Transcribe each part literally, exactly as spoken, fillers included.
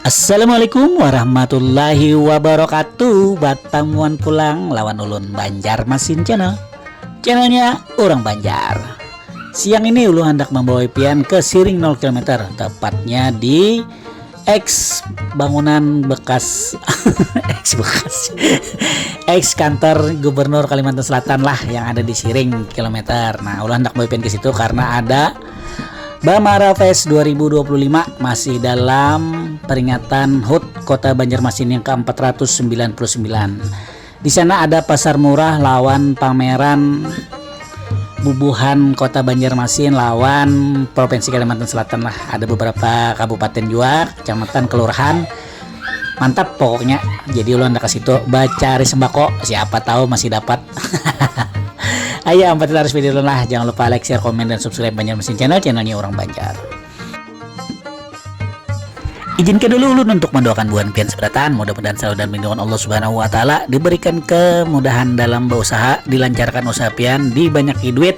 Assalamualaikum warahmatullahi wabarakatuh. Batamuan pulang lawan ulun, Banjarmasin Channel. Channelnya orang Banjar. Siang ini ulun hendak membawa pian ke Siring nol kilometer, tepatnya di ex bangunan bekas, ex bekas, ex kantor Gubernur Kalimantan Selatan lah, yang ada di Siring kilometer. Nah, ulun hendak bawa pian ke situ karena ada Bamara Fest dua ribu dua puluh lima, masih dalam peringatan hut Kota Banjarmasin yang ke empat ratus sembilan puluh sembilan. Di sana ada pasar murah lawan pameran bubuhan Kota Banjarmasin lawan Provinsi Kalimantan Selatan lah. Ada beberapa kabupaten jua, kecamatan, kelurahan. Mantap pokoknya. Jadi ulun handak ka situ bacari sembako, siapa tahu masih dapat. Ayo, ampati tarus video ulun lah. Jangan lupa like, share, komen, dan subscribe Banjarmasin Channel, channelnya orang Banjar. Izinkan dulu ulun untuk mendoakan buhan pian seberataan. Mudah-mudahan selalu dalam lindungan Allah Subhanahu wa Ta'ala, diberikan kemudahan dalam berusaha, dilancarkan usaha pian, dibanyaki duit,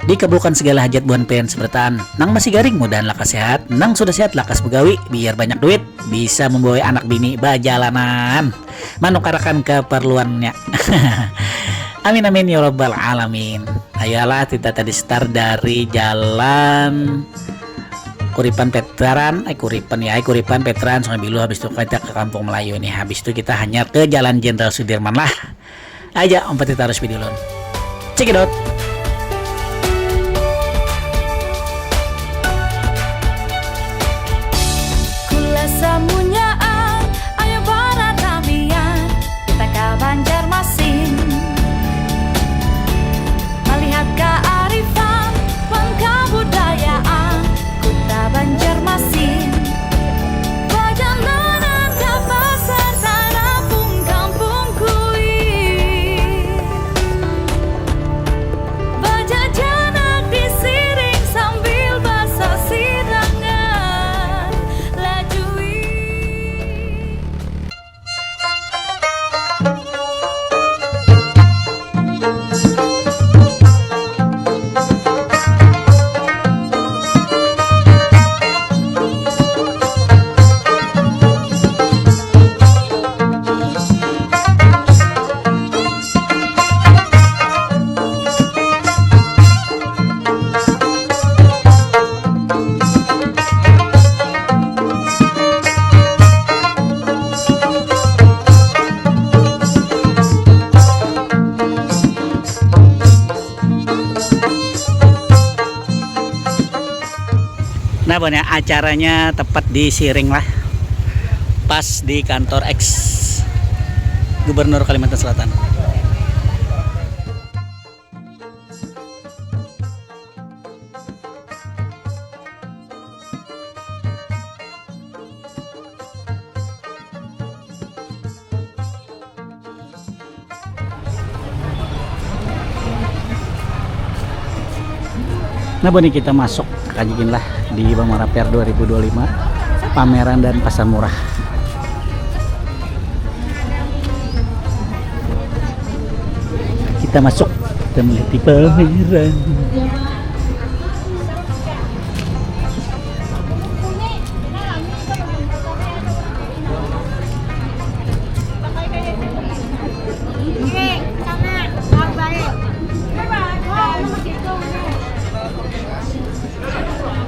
dikabulkan segala hajat buhan pian seberataan. Nang masih garing, mudahan lakas sehat. Nang sudah sehat, lakas begawi, biar banyak duit, bisa membawa anak bini bajalanan, manukarakan keperluannya. Amin, amin, ya rabbal alamin. Ayolah, kita tadi start dari jalan Kuripan Petran, eh, Kuripan ya, eh, Kuripan Petran, Sungai Bilu, habis itu kita ke Kampung Melayu nih. Habis itu kita hanyar ke Jalan Jenderal Sudirman lah. Aja, ampati tarus video ulun. Check it out. Kula samunyaan, ayo baratamian, kita ka Banjarmasin. Malihat kaarifan wan kabudayaan Kuta Banjarmasin. Bajalanan ka pasar tarapung Kampung Kuir. Bajajanak di Siring sambil basasirangan lajui. Nah, buhannya acaranya tepat di Siring lah. Pas di kantor ex Gubernur Kalimantan Selatan. Nah, buhannya kita masuk ka gin lah di Bamara Fair dua ribu dua lima, pameran dan pasar murah. Kita masuk, kita melihat di pameran.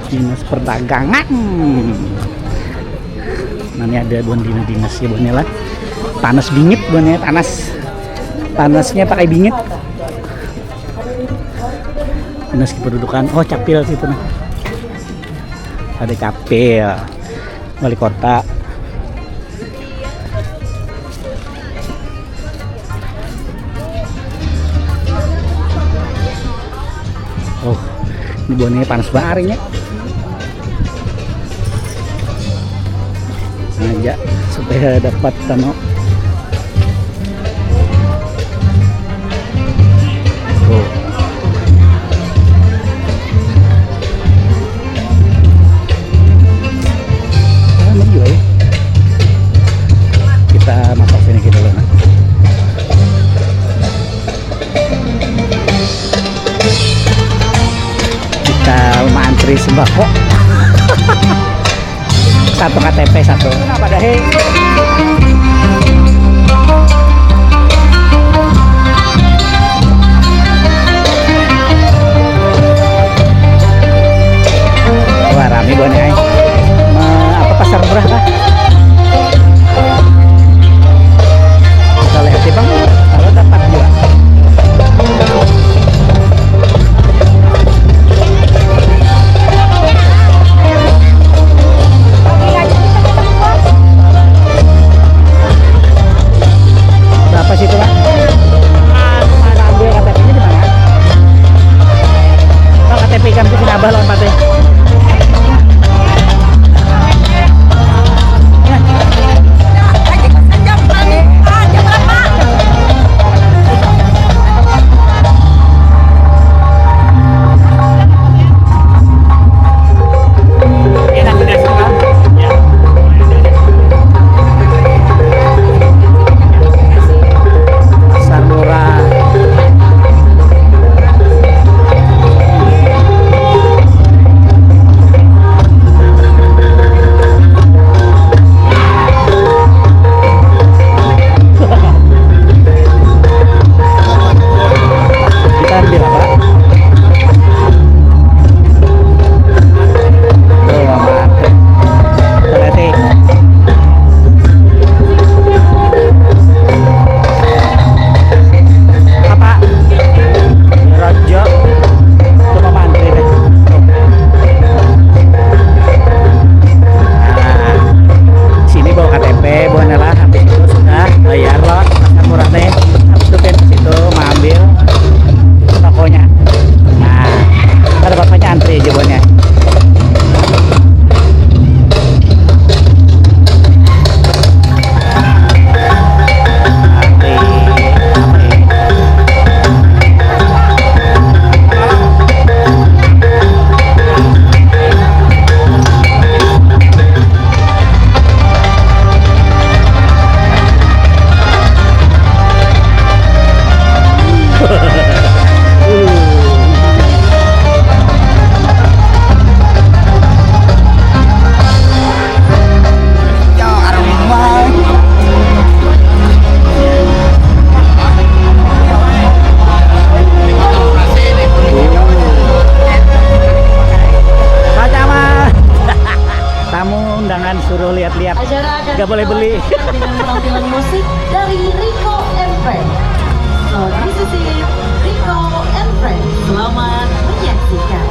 Dinas Perdagangan. Nah, ini ada buhan dina dinas ya, buhannya lah. Panas bingit, buhannya panas. Panasnya pakai bingit. Dinas kependudukan. Oh, capil situ nah. Ada capil. Wali kota. Oh, ini buhannya panas banget harinya. Sengaja supaya dapat tano. Tuh. Ah, maju ya. Kita masak sini kita dulu, nah. Kita mantri sembako. Satu K T P satu. Kenapa dah, hei? Wah, rame banget, ay. Eh, apa, pasar murah kah? Kita lihat sih, Bang, kalau dapat juga. Berapa sih itu, Pak? Ambil K T P-nya di mana? Pak, K T P ikam di sini, Abah, lawan Patih. Pasar murah. Kita ambil apa? Tuh, Mama. Berarti apa? Rojo. Coba mantri deh. Nah, sini bawa K T P, bawa nela, habis itu sudah bayar lo, makan murah nih. Habis itu pindah situ, maambil tokonya. Nah, ada bapaknya antri aja buatnya. Tamu undangan suruh lihat-lihat. Acara akan Gak boleh beli. Dengan penampilan musik dari Rico and Friends. So, this is it, Rico and Friends. Selamat menyaksikan.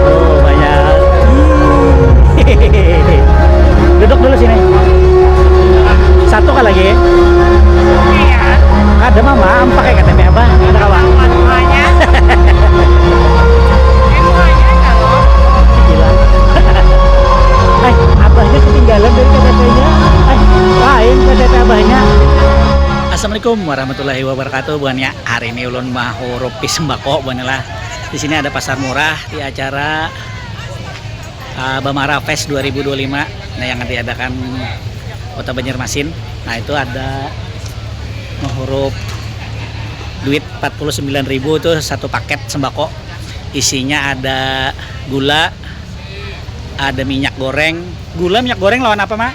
Oh, banyak. Duduk dulu sini. Satu kali lagi. Iya. Kada, Mama, pakai K T P apa? Ada kawan. Semuanya. Semuanya kalau. Gila. Ay, abahnya ketinggalan dari K T P-nya. Ay, lain K T P abahnya. Assalamualaikum warahmatullahi wabarakatuh, buhannya. Hari ini ulun mahurupis sembako, buhannya lah. Di sini ada pasar murah di acara, uh, Bamara Fest dua ribu dua puluh lima, nah, yang diadakan Kota Banjarmasin. Nah, itu ada mahurup duit empat puluh sembilan ribu tuh satu paket sembako. Isinya ada gula, ada minyak goreng. Gula, minyak goreng lawan apa, Ma?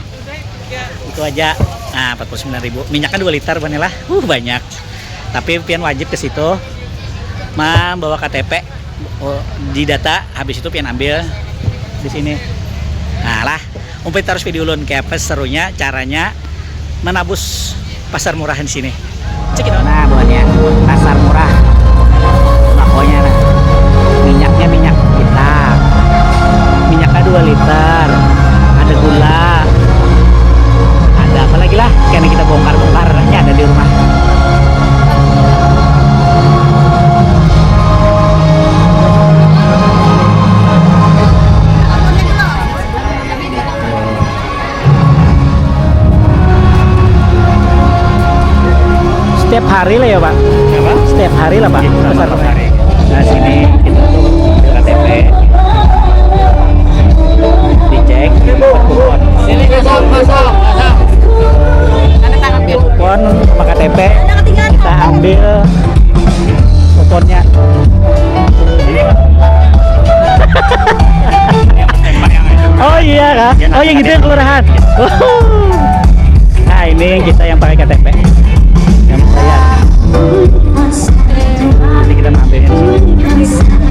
Itu aja. Nah, empat puluh sembilan ribu. Minyaknya dua liter, Bang, lah. Uh, banyak. Tapi pian wajib ke situ membawa K T P, oh, didata, habis itu pian ambil di sini. Nah, lah, umpit terus video ulun, kayak apa serunya caranya menabus pasar murah di sini. Cekidot. Nah, buhannya pasar murah. Pokoknya, nah, minyaknya minyak kita. Minyaknya dua liter. Ada gula. Ada apa lagi lah? Kena kita bongkar-bongkar, ya, ada di rumah. Setiap hari lah ya, Pak? Apa? Setiap hari lah, Pak? Iya, pasar, Pak. Hari. Nah, sini kita tuh K T P. Dicek, dapat kupon. Sini kosong, kosong, kosong. Tanda tangan, Beb. Kupon sama K T P. Kita ambil kuponnya. Oh iya, Oh, yang itu yang kelurahan. Wuhu. Nah, ini yang kita yang pakai K T P. Yang bayar. Jadi kita mampirnya di sini.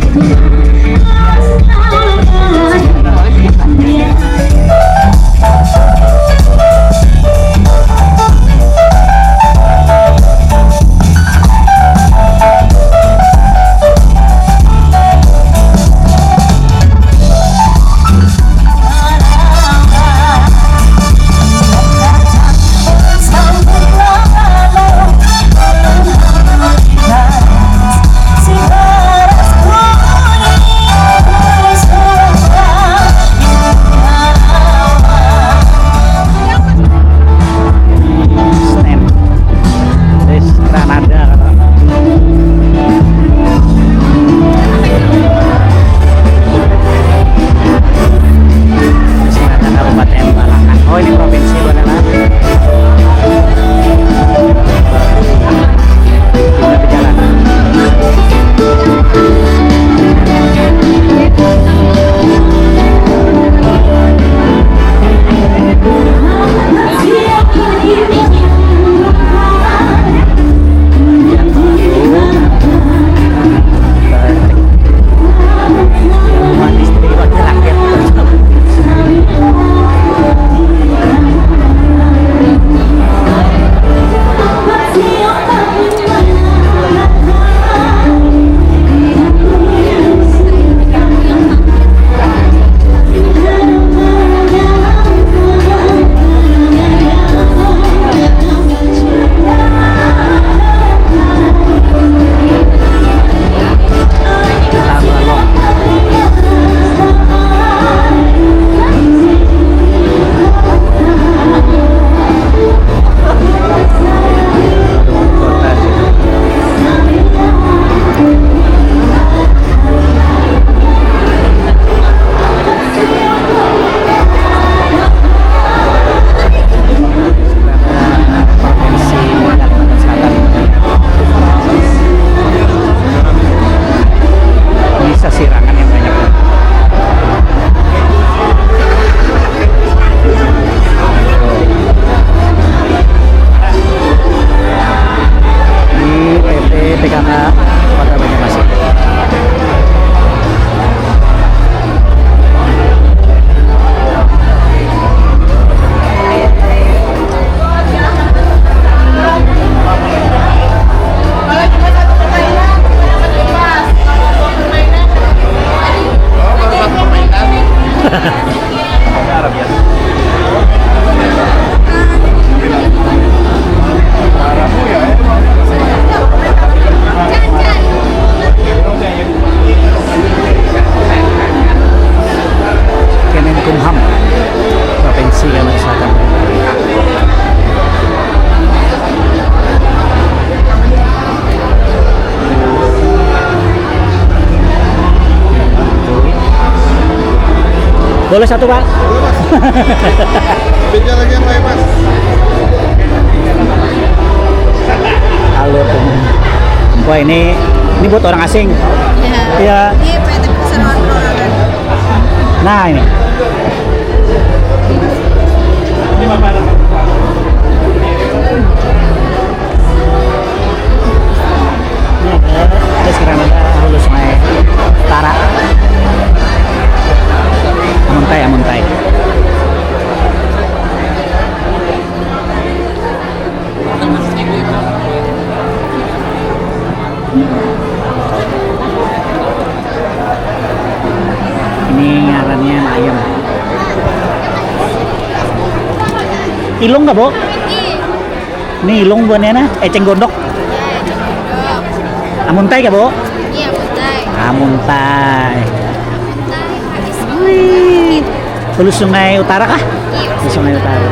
Stand. Wis Granada kalau. Wis Granada Kabupaten Balangan. Oh, ini provinsi Balangan. Kita di jalan. Provinsi Kalimantan Selatan. Ini sasirangan yang banyak. Di P T P K K Kota Banjarmasin. Kemenkumham Provinsi Kalimantan Selatan. Boleh satu, Pak? Boleh, Mas. Beda lagi yang lain, Mas. Halo, Bung. Wah, ini, ini buat orang asing. Iya. Iya. Ini P T P pesanan perorangan. Nah, ini. Ini ada, ada sekarang ada Hulu Sungai Utara. Amuntai, Amuntai. Ini ngarannya ayam. Ilung kah, Bu? Ini ilung buahnya nah, eceng gondok. Amuntai kah, Bu? Iya, Amuntai. Amuntai. Wih. Hulu Sungai Utara kah? Iya. Hulu Sungai Utara.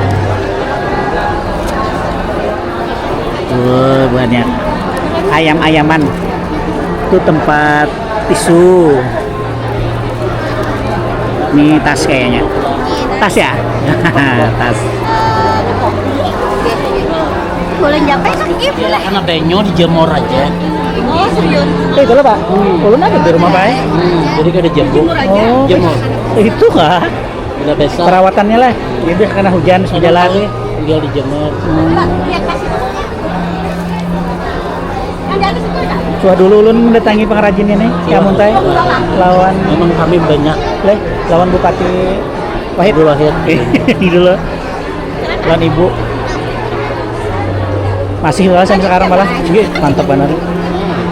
Tuh, buahnya. Ayam-ayaman. Itu tempat tisu. Ini tas kayaknya. Tas ya? Tas. Bulan japai kan? Iya, boleh. Karena banyu dijemur aja. Oh, serius? Eh, kalau Pak, ulun ada di rumah baik. Jadi kada jemur. Oh, jemur. Itu kah? Udah besok. Perawatannya lah, lebih karena hujan sejalan. Tinggal dijemur. Hmm. Suah dulu ulun mendatangi pengrajin ini, ya, Muntai. Lawan, memang kami banyak. Leh, lawan Bupati Wahid. Abdul Wahid. Dulu. Lawan Ibu. Masih lah sampai sekarang malah. Nggih, mantap banget.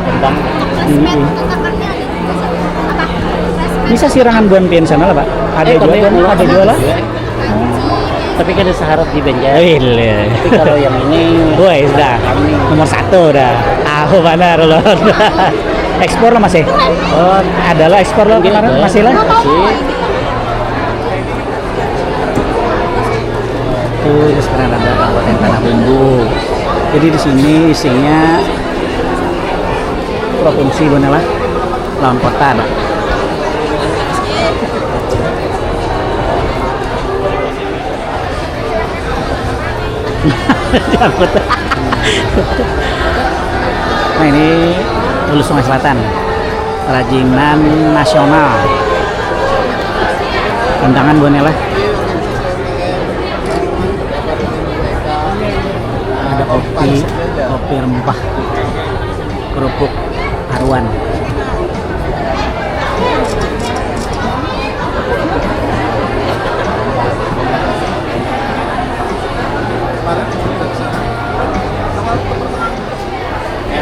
Tentang. Hmm, hmm. Bisa sirangan buan pian sana lah, Pak. Ada eh, juga, ada juga lah. Tapi kada seharap di Banjar. Tapi kalau yang ini, woi, sudah. Nomor satu dah. Tahu mana, Rolon? Ekspor lah masih. Oh, adalah ekspor lah kemarin, masih lah. Masih. Itu sekarang ada Kabupaten Tanah Bumbu. Jadi di sini isinya provinsi, bener lah, lawan kota ada. Nah, ini Hulu Sungai Selatan, kerajinan nasional. Undangan buahnya lah. Ada kopi, kopi rempah, kerupuk, aruan.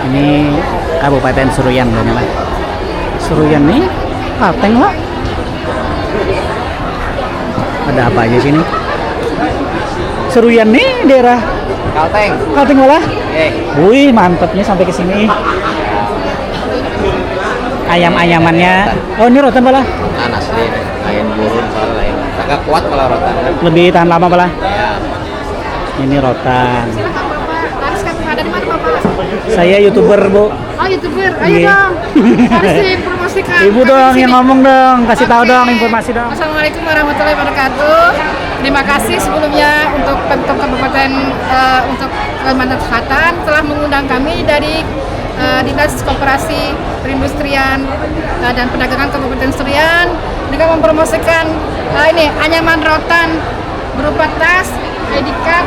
Ini Kabupaten Seruyan, Bang. Seruyan nih, Kalteng, Pak. Ada apa aja sini? Seruyan nih daerah Kalteng. Kalteng malah? Eh. Wih, mantepnya sampai ke sini. Ayam-ayamannya. Oh, ini rotan malah? Panas nih. Lain burun, soal lain. Agak kuat kalau rotan. Lebih tahan lama malah? Ya. Ini rotan. Silakan, Bapak. Laris kami ada di mana, Bapak? Saya YouTuber, Bu. Oh, YouTuber. Ayo dong. Harus dipromosikan. Ibu dong yang ngomong dong, kasih tahu dong informasi dong. Assalamualaikum warahmatullahi wabarakatuh. Terima kasih sebelumnya untuk Pemkot Kabupaten, eh, untuk Kalimantan Selatan telah mengundang kami dari, eh, Dinas Koperasi Perindustrian, eh, dan Perdagangan Kabupaten Seruyan dengan mempromosikan, eh, ini anyaman rotan berupa tas, I D card,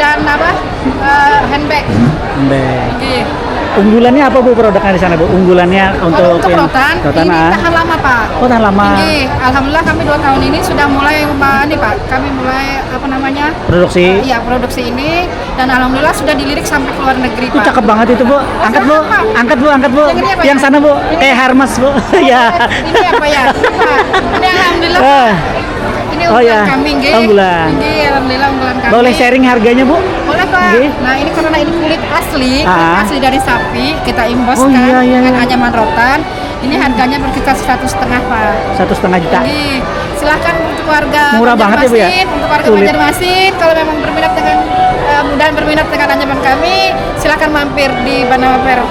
dan apa, eh, handbag. Handbag. Oke. Unggulannya apa, Bu, produknya di sana, Bu? Unggulannya untuk, untuk yang rotan, rotan, ini ah, tahan lama, Pak. Oh, tahan lama. Oke, alhamdulillah kami dua tahun ini sudah mulai, ini, Pak, kami mulai apa namanya? Produksi. Eh, ya, produksi ini. Dan alhamdulillah sudah dilirik sampai ke luar negeri, Pak. Cakep banget itu, Bu. Angkat, Bu. Angkat, Bu, angkat, Bu. Yang ini apa ya? Yang sana, Bu. Kayak Hermes, Bu. Ya. Ini apa ya? Ini, Pak. Ini alhamdulillah. Eh. Ini unggulan kami, nggih. Oh, iya. Unggulan. Nggih, alhamdulillah unggulan kami. Boleh sharing harganya, Bu? Boleh, Pak. Nggih. Nah, ini karena ini kulit asli, kulit asli dari sapi, kita imbaskan dengan anyaman rotan. Ini harganya berkisar satu setengah, Pak. Satu setengah juta. Jadi, silahkan untuk warga Banjarmasin, untuk warga Banjarmasin, kalau memang berminat dengan, eh, dan berminat dengan anyaman kami, silahkan mampir di Banawa Fair,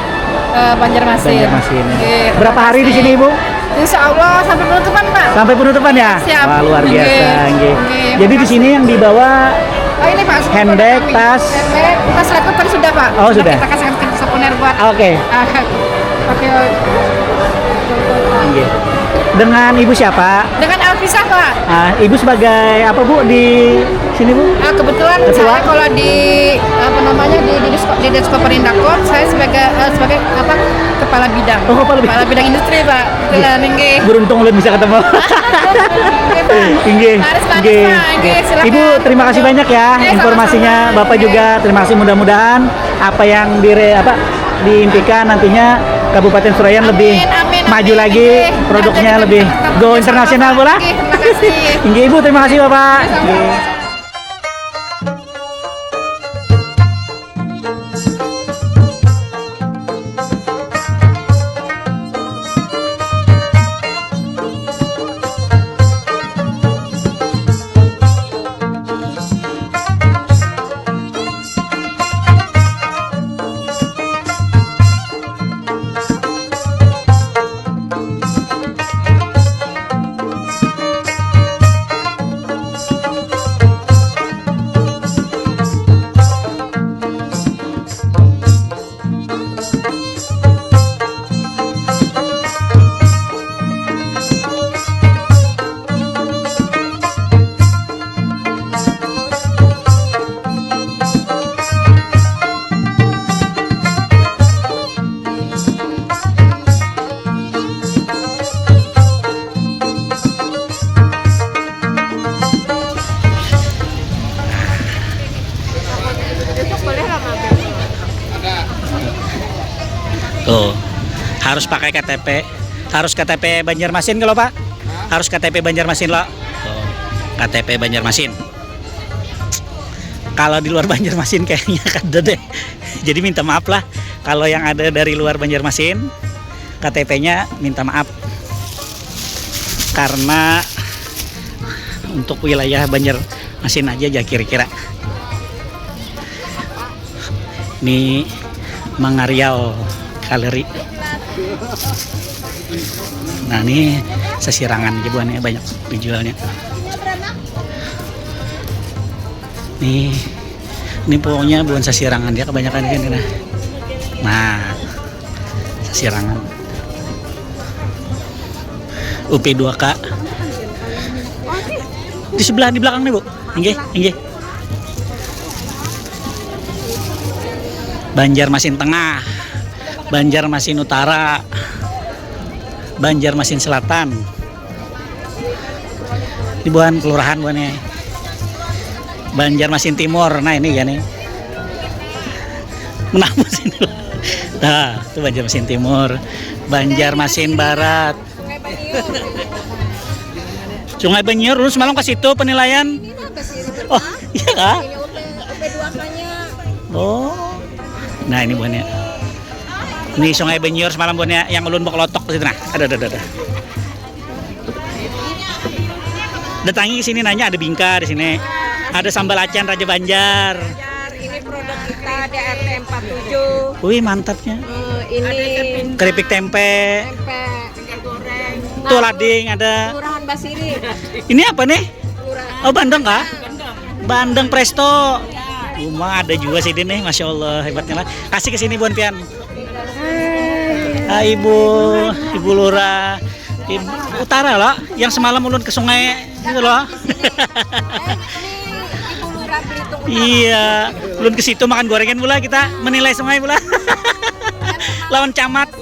eh, Banjarmasin. Banjarmasin. Oke, terima kasih. Berapa hari di sini, Ibu? Insya Allah sampai penutupan, Pak. Sampai penutupan ya? Siap. Wah, luar biasa, nggih. Oke. Jadi di sini yang dibawa handbag, tas. Handbag, tas laptop tadi sudah, Pak. Oh, sudah. Kita kasihkan ke souvenir buat, oke. Ah, oke. Nggih. Dengan Ibu siapa? Dengan Alfisa, Pak. Ah, Ibu sebagai apa, Bu, di sini, Bu? Ah, kebetulan saya kalau di, apa namanya, di, di Disko-, di Diskoperindakop, saya sebagai, eh, sebagai apa? Kepala bidang. Oh, kepala bidang. Kepala bidang industri, Pak. Kebetulan, nggih. Beruntung ulun bisa ketemu. Nggih, Pak. Nggih. Laris, laris, nggih. Pak. Nggih, silakan. Ibu, terima kasih banyak ya informasinya. Nggih, sama-sama. Bapak juga, terima kasih. Mudah-mudahan apa yang dire-, apa, diimpikan nantinya Kabupaten Seruyan lebih maju lagi, produknya lebih go internasional pula. Amin, amin. Nggih, terima kasih. Nggih, Ibu, terima kasih, Bapak. Nggih, sama-sama. Nggih. Tuh, harus pakai K T P, harus K T P Banjarmasin kalau Pak, harus K T P Banjarmasin lo. Tuh, K T P Banjarmasin. Kalau di luar Banjarmasin kayaknya kada deh. Jadi minta maaf lah kalau yang ada dari luar Banjarmasin, K T P-nya minta maaf karena untuk wilayah Banjarmasin aja, aja kira-kira. Ini Mangariau Kaleri. Nah, ini sasirangan aja buahnya banyak dijualnya. Nih, ini pokoknya bukan sasirangan dia kebanyakan ini nah. Nah, sasirangan. U P dua K. Di sebelah, di belakang nih, Bu. Inggih, inggih. Banjarmasin Tengah, Banjarmasin Utara, Banjarmasin Selatan. Di buhan kelurahan buhannya. Banjarmasin Timur. Nah, ini ya nih. Kenapa sini? Nah, itu Banjarmasin Timur, Banjarmasin Barat. Sungai Banyiur. Sungai Banyiur, lu semalam ke situ penilaian. Ini lah ke sini. Oh, iya kah? Ini U P, U P dua K-nya. Oh. Nah, ini buahnya. Ini Sungai Banyiur semalam buahnya yang ulun bawa kelotok ke situ nah. Ada, ada, ada, ada. Datangi ke sini nanya ada bingka di sini. Ada sambal acan Raja Banjar. Ini produk kita D R T empat tujuh. Wih, mantapnya. Eh, ini keripik tempe. Tempe. Tuh lading ada. Kelurahan Basiri. Ini apa nih? Kelurahan. Oh, bandeng kah? Bandeng presto. Uma ada juga sih nih, masya Allah hebatnya lah. Kasih ke sini buan pian. Ah, ibu, ibu lurah, ibu utara loh, yang semalam ulun ke sungai gitu loh. Eh, ini ibu lurah Belitung Utara. Iya, ulun ke situ makan gorengan pula kita menilai sungai pula. Lawan camat.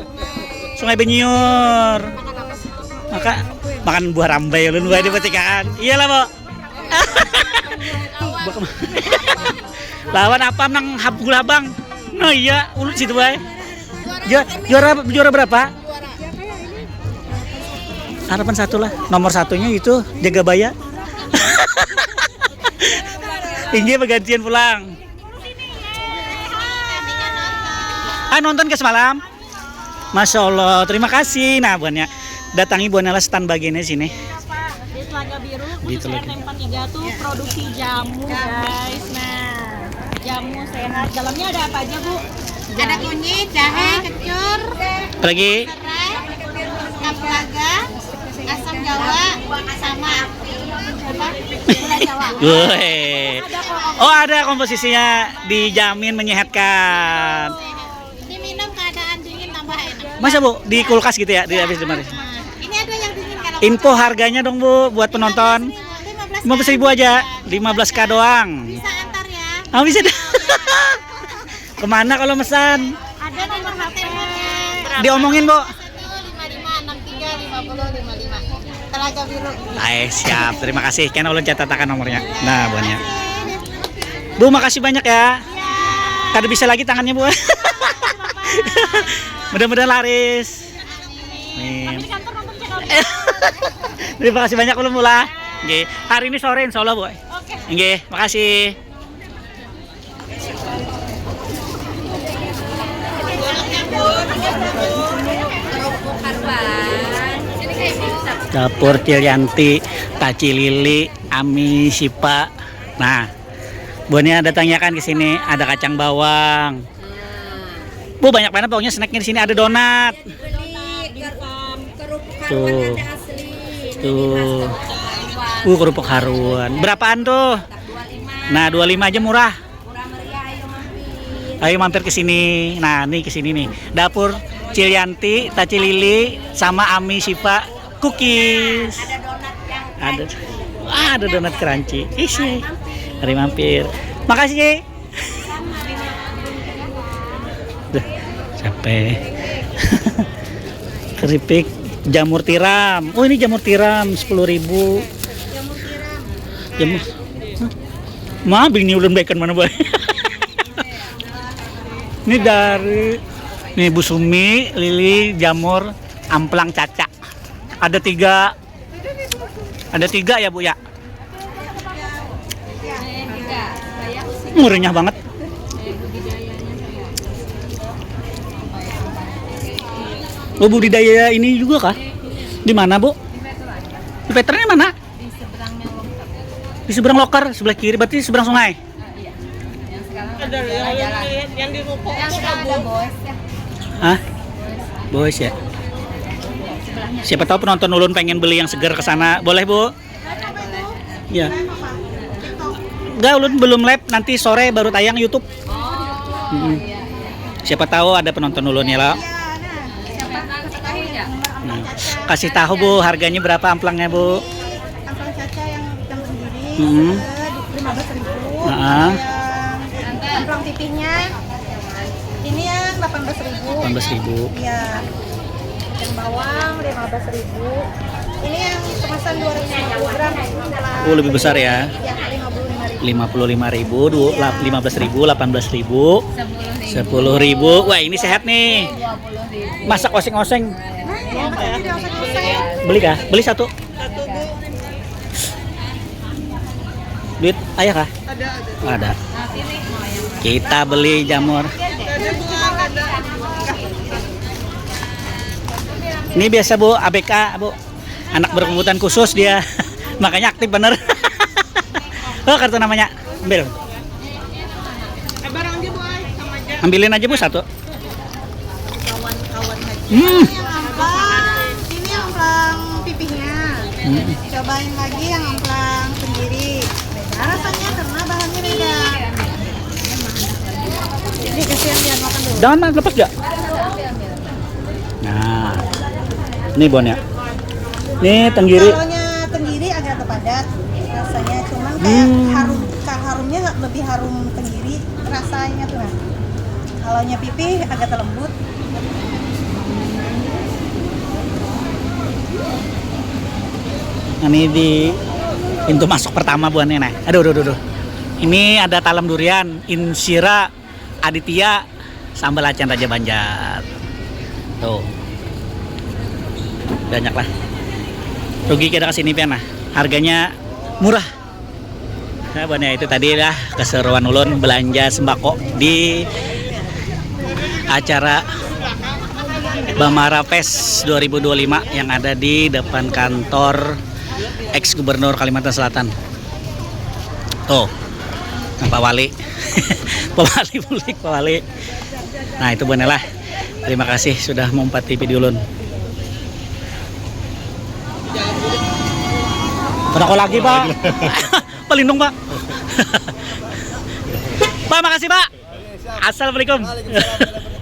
Sungai Banyiur. Maka makan buah rambai ulun bae di petikaan. Iyalah, Bo. Lawan apa nang hab gula habang? Nah iya, ulut situ bae. Juara, juara juara berapa? Harapan satu lah. Nomor satunya itu jaga baya. Inggih bagantian pulang. Ah nonton ke semalam. Masya Allah, terima kasih. Nah, buannya datangi buannya lah stand bagiannya sini. Di Telaga Biru, khusus Telaga. R T empat tiga tuh produksi jamu, guys. Nah, jamu sehat. Dalamnya ada apa aja, Bu? Ada kunyit, jahe, kencur, lagi serai, kapulaga, asam jawa, sama apa? Gula jawa. Woi. Oh, ada komposisinya dijamin menyehatkan. Diminum keadaan dingin tambah enak. Masa, Bu, di kulkas gitu ya, di habis dimari? Nah, ini ada yang dingin kalau info harganya dong, Bu, buat penonton. Lima belas ribu aja, lima belas K doang. Bisa antar ya. Ah, bisa dah. Kemana kalau mesan? Ada nomor H P. Diomongin, Bu. Satu lima lima enam tiga lima puluh lima lima. Telaga Biru. Ay, siap. Terima kasih. Kena ulun catatakan nomornya. Nah, buannya. Bu, makasih banyak ya. Iya. Kada bisa lagi tangannya, Bu. Mudah-mudahan laris. Amin. Tapi di kantor nonton channel. Terima kasih banyak ulun mula. Nggih. Hari ini sore insya Allah, Bu. Oke. Nggih, makasih. Dapur Cilianti, Taci Lili, Ami Sipa. Nah, buannya ada tanyakan ke sini, ada kacang bawang. Bu, banyak banget pokoknya snacknya di sini, ada donat. Beli ker-, kerupuk haruan. Tuh. Ada asli. Ini tuh. Khas kerupuk haruan. Uh, kerupuk haruan. Berapaan tuh? Dua lima. Nah, dua lima aja murah. Murah meriah, ayo mampir. Ayo mampir ke sini. Nah, nih ke sini nih. Dapur Cilianti, Taci Lili, sama Ami Sipa Cookies. Ada donat yang ada. Crunchy. Ah, ada donat crunchy. Isi. Mari mampir. Mari mampir. Makasih, Ci. Duh, capek. Keripik jamur tiram. Oh, ini jamur tiram sepuluh ribu. Jamur. Hah? Ma, bini ulun baikan mana bae. Ini dari Ini Bu Sumi, lili, jamur, amplang, caca. Ada tiga, ada tiga ya, Bu, ya? Murahnya banget. Oh, budidaya ini juga kah? Di mana, Bu? Di veterannya mana? Di seberang loker, sebelah kiri, berarti seberang sungai. Ada yang, yang, yang di ruko. Yang sekarang ada Boys ya. Hah? Boys ya. Siapa tahu penonton ulun pengen beli yang segar ke sana. Boleh, Bu? Ya. Enggak, ulun belum live, nanti sore baru tayang YouTube. Oh, iya. Siapa tahu ada penonton ulun ya, lah. Nah, kasih tahu, Bu, harganya berapa amplangnya, Bu? Amplang caca yang hitam sendiri, hmm, lima belas ribu. Heeh. Yang amplang pipihnya ini yang delapan belas ribu. Delapan belas ribu. Iya. Yang bawang lima belas ribu. Ini yang kemasan dua ratus lima puluh gram. Oh, lebih besar ya. Yang lima puluh lima ribu. Lima puluh lima ribu, du-, lap-, lima belas ribu, delapan belas ribu, sepuluh ribu. Wah, ini sehat nih. Masak oseng-oseng. Nah, ya, masak jadi oseng-oseng. Beli kah? Beli satu. Satu, Bu. Duit ayah kah? Ada, ada. Oh, ada. Kita beli jamur. Ada, Bu, ada. Ini biasa, Bu, A B K, Bu. Anak berkebutuhan khusus dia. Makanya aktif bener. Oh, kartu namanya. Ambil. Eh, barang aja, Bu, ay. Sama aja. Ambilin aja, Bu, satu. Hmm. Ini yang amplang, ini yang amplang pipihnya. Hmm. Cobain lagi yang amplang sendiri. Beda rasanya karena bahannya beda. Ini kasihan dia makan dulu. Jangan, Mas, lepas gak? Nah, ini bonnya. Ini tenggiri. Kalau tenggiri agak kepadat rasanya, cuman kayak, hmm, harum, harumnya lebih harum tenggiri rasanya tuh, nah. Kalau pipih agak lembut. Ini di pintu masuk pertama buannya, nah. Aduh, aduh, aduh, aduh. Ini ada talam durian, insira, Aditya, sambal acan Raja Banjar. Tuh. Banyak lah. Rugi kita kesini pian, nah. Harganya murah. Nah, buannya itu tadi lah keseruan ulun belanja sembako di acara Bamara Fest dua ribu dua puluh lima yang ada di depan kantor ex gubernur Kalimantan Selatan. Tuh, Pak Wali. Pak Wali bulik, Pak Wali. Nah, itu buannya lah. Terima kasih sudah maumpati video ulun. Kenapa lagi, Pak? Palindung, Pak. Pak, makasih, Pak. Assalamualaikum. Waalaikumsalam.